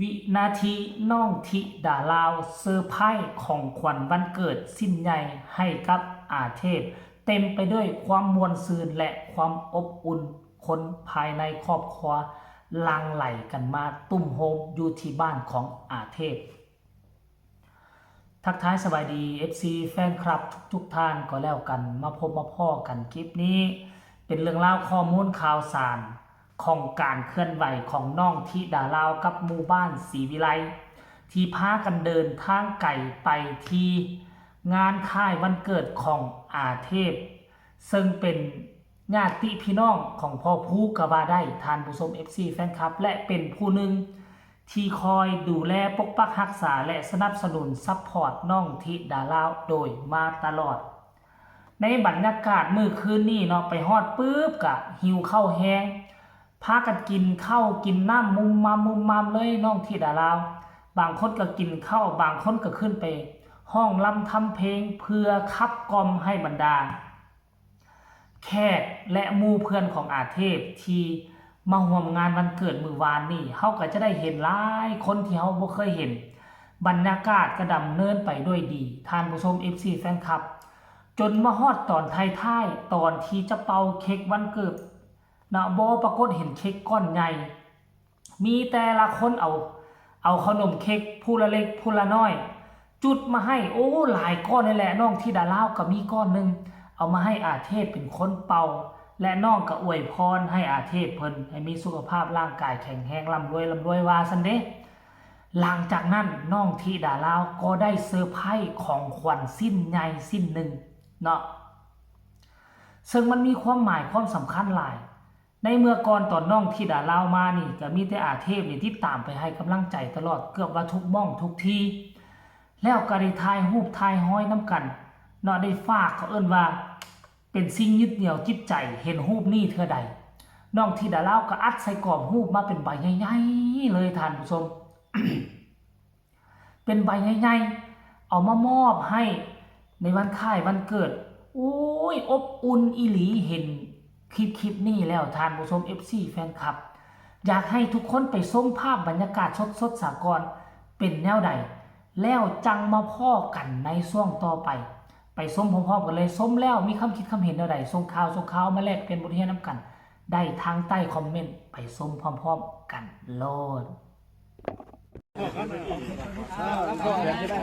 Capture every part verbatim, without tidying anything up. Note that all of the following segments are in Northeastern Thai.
วินาทีน้องธิดาลาวเซอร์ไพรส์ของขวัญวันเกิดชิ้นใหญ่ให้กับอาเทพ เต็มไปด้วยความม่วนซื่นและความอบอุ่น คนภายในครอบครัวหลั่งไหลกันมาตุ้มโฮมอยู่ที่บ้านของอาเทพ ทักทายสบายดี เอฟซี แฟนคลับทุกๆท่านก็แล้วกัน มาพบมาพ้อกันคลิปนี้ เป็นเรื่องราวข้อมูลข่าวสารของการเคลื่อนไหวของน้องธิดาลาวกับหมู่บ้านศรีวิไล ที่พากันเดินทางไกลไปที่งานคล้ายวันเกิดของอาเทพ ซึ่งเป็นญาติพี่น้องของพ่อภูก็ว่าได้ ท่านผู้ชม เอฟซี แฟนคลับ และเป็นผู้หนึ่งที่คอยดูแลปกปักรักษาและสนับสนุนซัพพอร์ตน้องธิดาลาวโดยมาตลอด ในบรรยากาศมื้อคืนนี้เนาะ ไปฮอดปุ๊บกะหิวข้าวแฮง พากันกินข้าวกินน้ำมุมมามมุมมามเลย น้องธิดาลาว บางคนก็กินข้าว บางคนก็ขึ้นไปฮ้องรำทำเพลงเพื่อขับกล่อมให้บรรดา แขกและหมู่เพื่อนของอาเทพที่มาร่วมงานวันเกิดมื้อวานนี้ เฮาก็จะได้เห็นหลายคนที่เฮาบ่เคยเห็น บรรยากาศก็ดำเนินไปด้วยดี ท่านผู้ชม เอฟซี แฟนคลับ จนมาฮอดตอนท้ายๆ ตอนที่จะเป่าเค้กวันเกิดนะ บ่ปรากฏเห็นเค้กก้อนใหญ่ มีแต่ละคนเอา เอาขนมเค้กผู้ละเล็กผู้ละน้อย จุดมาให้ โอ้ หลายก้อนเลยแหละ น้องธิดาลาวก็มีก้อนหนึ่ง เอามาให้อาเทพเป็นคนเป่า และน้องก็อวยพรให้อาเทพเพิ่นให้มีสุขภาพร่างกายแข็งแรง ร่ำรวยร่ำรวยว่าซั่นเด้ หลังจากนั้นน้องธิดาลาวก็ได้เซอร์ไพรส์ของขวัญชิ้นใหญ่ชิ้นหนึ่งเนาะ ซึ่งมันมีความหมายความสำคัญหลาย ในเมื่อก่อนตอนน้องธิดาลาวมานี่ก็มีแต่อาเทพนี่ติดตามไปให้กำลังใจตลอด เกือบว่าทุกหม่องทุกที่ แล้วก็ได้ถ่ายรูปถ่ายฮอยนำกันเนาะ ได้ฝาก เขาเอิ้นว่าเป็นสิ่งยึดเหนี่ยวจิตใจ เห็นรูปนี้เทื่อใด น้องธิดาลาวก็อัดใส่กรอบรูปมาเป็นใบใหญ่ๆเลย ท่านผู้ชม เป็นใบใหญ่ๆ เอามามอบให้ในวันคล้ายวันเกิด โอ้ย อบอุ่นอีหลี เห็นคลิปคลิปนี้แล้ว ท่านผู้ชม เอฟซี แฟนคลับ อยากให้ทุกคนไปชมภาพบรรยากาศสดๆ สากอน เป็นแนวใด แล้วจั่งมาพ้อกันในช่วงต่อไป ไปชมพร้อมๆ กันเลย ชมแล้วมีความคิดความเห็นแนวใด ส่งข่าว ส่งข่าวมาแลกเปลี่ยนบทเรียนนำกัน ได้ทางใต้คอมเมนต์ ไปชมพร้อมๆ กันโลด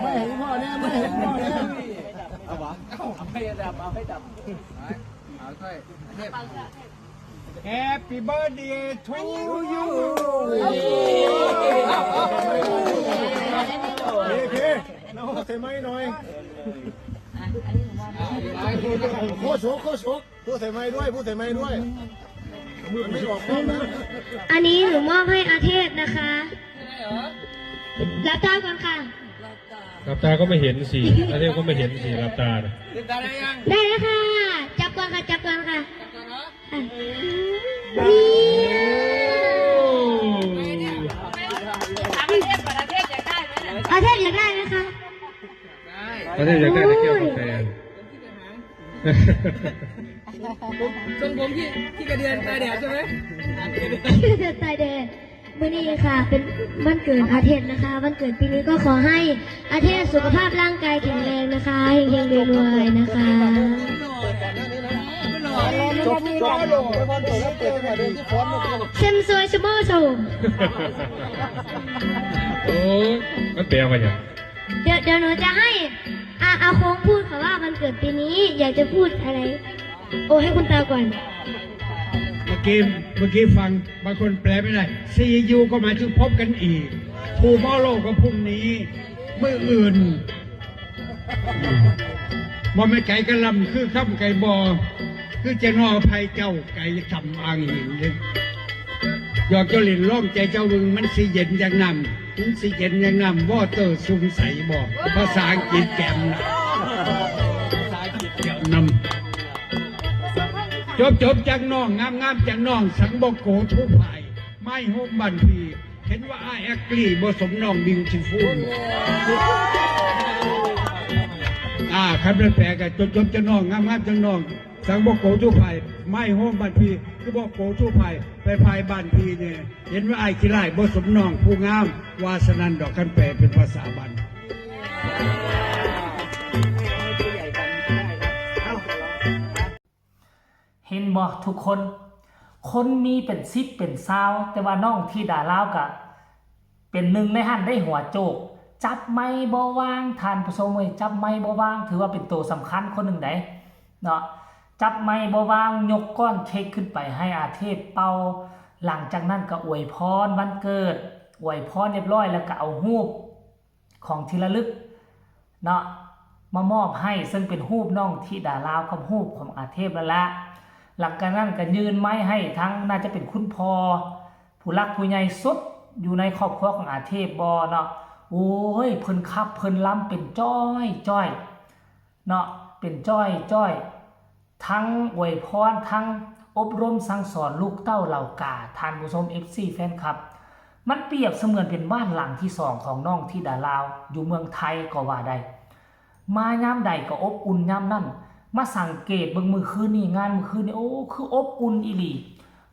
ไม่เห็นพ่อเนี่ย ไม่เห็นพ่อเนี่ย เอาวะ เอาให้ดับ เอาให้ดับ เอาช่วย Happy birthday to you พี่ พี่ น้องใส่ไม้หน่อย โคตรโสก โคตรโสก พูดใส่ไมค์ด้วย พูดใส่ไมค์ด้วย มันไม่ออกกล้องนะ อันนี้หนูมอบให้อาเทพนะคะ หลับตาก่อนค่ะ หลับตาก็ไม่เห็นสิ อาเทพก็ไม่เห็นสิ หลับตาน่ะ ได้แล้วค่ะ จับก่อนค่ะ จับก่อนค่ะ อ่ะ นี่ อาเทพอยากได้ไหมคะ อาเทพอยากได้แต่แก้วกาแฟ ทรงผมที่ ที่กระเดือนตายแดดใช่ไหม ตายแดด มื้อนี้ค่ะ เป็นวันเกิดอาเทพนะคะ วันเกิดปีนี้ก็ขอให้อาเทพสุขภาพร่างกายแข็งแรงนะคะ เฮงๆรวยๆนะคะ เซมซวยชโมโซ โอ้ย มันแปลว่าหยัง เดี๋ยว เดี๋ยวหนูจะให้ อา อาโค้งพูดค่ะว่าวันเกิดปีนี้อยากจะพูดอะไร โอ้ ให้คุณตาก่อน เมื่อกี้ เมื่อกี้ฟัง บางคนแปลไม่ได้ See you ก็หมายถึงพบกันอีก Tomorrow ก็พรุ่งนี้ มื้ออื่น บ่แม่นไก่กะหล่ำ คือคำไก่บ่ คือจะนอไผ่เจ้า ไก่สำอางหินเด้ หยอกเจ้าเล่น ลองใจเจ้าเบิ่ง มันสิเย็นอย่างน้ำ มันสิเย็นอย่างน้ำ water สุงใสบ่ ภาษาอังกฤษแกมนะ นำ จบๆ จากน้อง งามๆ จากน้อง สังบ่โก ผู้พาย My home บ้านพี่ เห็นว่า I agree บ่สมน้อง beautiful อ่า คันแปลกๆ ก็จบๆ จากน้อง งามๆ จากน้อง จังบ่โกชูไผ ไม่โฮมบ้านพี่ คือบ่โกชูไผ ไปไผบ้านพี่เนี่ย เห็นว่าอ้ายขี้ร้ายบ่สมน้องผู้งาม ว่าสนั่นดอก คันแปลเป็นภาษาบ้าน เห็นบ่ทุกคน คนมีเป็นสิบเป็นซาวแต่ว่าน้องธิดาลาวกะเป็นหนึ่งในหั้นได้หัวโจก จับไมค์บ่ว่าง ท่านผู้ชมเอ้ย จับไมค์บ่ว่าง ถือว่าเป็นตัวสำคัญคนหนึ่งได๋เนาะ จับไมค์บ่ว่าง ยกก้อนเค้กขึ้นไปให้อาเทพเป่า หลังจากนั้นก็อวยพรวันเกิด อวยพรเรียบร้อยแล้วก็เอารูปของที่ระลึกเนาะ มามอบให้ ซึ่งเป็นรูปน้องธิดาลาวกับรูปของอาเทพนั่นละ หลังจากนั้นก็ยื่นไมค์ให้ทั้ง น่าจะเป็นคุณพ่อ ผู้หลักผู้ใหญ่สุดอยู่ในครอบครัวของอาเทพบ่เนาะ โอ้ย เพิ่นขับเพิ่นลำเป็นจ้อยจ้อยเนาะ เป็นจ้อยจ้อย ทั้งอวยพร ทั้งอบรมสั่งสอนลูกเต้าเหล่ากา ท่านผู้ชม เอฟซี แฟนคลับ มันเปรียบเสมือนเป็นบ้านหลังที่สองของน้องธิดาลาว อยู่เมืองไทยก็ว่าได้ มายามใดก็อบอุ่นยามนั้น มาสังเกตเบิ่งมื้อคืนนี้ งานมื้อคืนนี้ โอ้ คืออบอุ่นอีหลี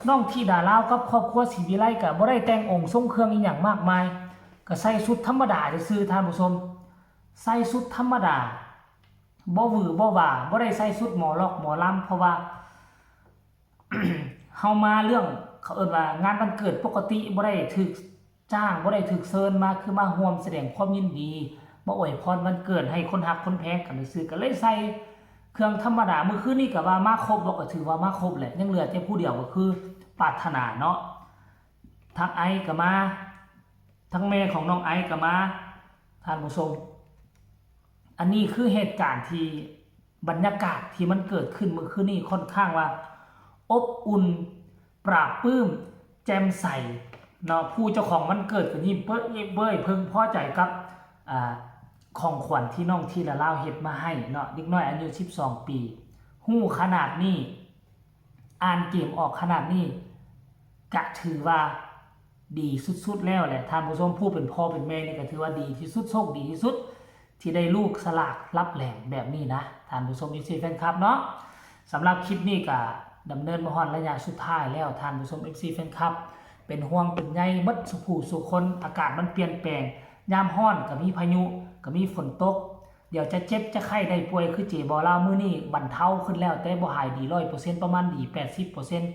น้องธิดาลาวกับครอบครัวศรีวิไลก็บ่ได้แต่งองค์ทรงเครื่องอีหยังมากมาย ก็ใส่ชุดธรรมดาซื่อๆ ท่านผู้ชม ใส่ชุดธรรมดา บ่หวือบ่หวา บ่ได้ใส่ชุดหมอลอกหมอลำ เพราะว่า เฮามาเรื่อง เขาเอิ้นว่างานวันเกิดปกติ บ่ได้ถูกจ้าง บ่ได้ถูกเชิญมา คือมาร่วมแสดงความยินดี มาอวยพรวันเกิดให้คนฮักคนแพงกันซื่อๆ ก็เลยใส่เครื่องธรรมดา มื้อคืนนี้ก็ว่ามาครบบ่ ก็ถือว่ามาครบแหละ ยังเหลือแต่ผู้เดียวก็คือปรารถนาเนาะ ทั้งไอซ์ก็มา ทั้งแม่ของน้องไอซ์ก็มา ท่านผู้ชม อันนี้คือเหตุการณ์ที่ บรรยากาศที่มันเกิดขึ้นมื้อคืนนี้ค่อนข้างว่า อบอุ่น ปราบปลื้ม แจ่มใสเนาะ ผู้เจ้าของวันเกิดก็ยิ้มเปิ้ยเย้ยเบ้ย เพิ่งพอใจกับ อ่า ของขวัญที่น้องธิดาลาวเฮ็ดมาให้เนาะ เด็กน้อยอายุสิบสองปี ฮู้ขนาดนี้ อ่านเกมออกขนาดนี้ กะถือว่าดีสุดๆ แล้วแหละ ท่านผู้ชม ผู้เป็นพ่อเป็นแม่นี่ก็ถือว่าดีที่สุด โชคดีที่สุด ที่ได้ลูกฉลาดลับแหลมแบบนี้นะ ท่านผู้ชม เอฟซี แฟนคลับเนาะ สำหรับคลิปนี้ก็ดำเนินมาฮอดระยะสุดท้ายแล้ว ท่านผู้ชม เอฟซี แฟนคลับ เป็นห่วงเป็นใยเบิดสู่ผู้สู่คน อากาศมันเปลี่ยนแปลง ยามร้อนก็มีพายุ ก็มีฝนตก เดี๋ยวจะเจ็บจะไข้ได้ป่วยคือเจบอลาว มื้อนี้บรรเทาขึ้นแล้ว แต่บ่หายดีร้อยเปอร์เซ็นต์ ประมาณดีแปดสิบเปอร์เซ็นต์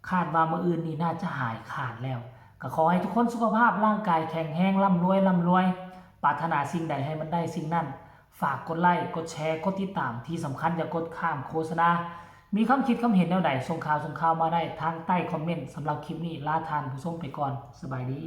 คาดว่ามื้ออื่นนี่น่าจะหายขาดแล้ว ก็ขอให้ทุกคนสุขภาพร่างกายแข็งแรง ร่ำรวยร่ำรวย ปรารถนาสิ่งใดให้มันได้สิ่งนั้น ฝากกดไลค์ กดแชร์ กดติดตาม ที่สำคัญอย่ากดข้ามโฆษณา มีความคิดความเห็นแนวใด ส่งข่าวส่งข่าวมาได้ทางใต้คอมเมนต์ สำหรับคลิปนี้ลาท่านผู้ชมไปก่อน สบายดี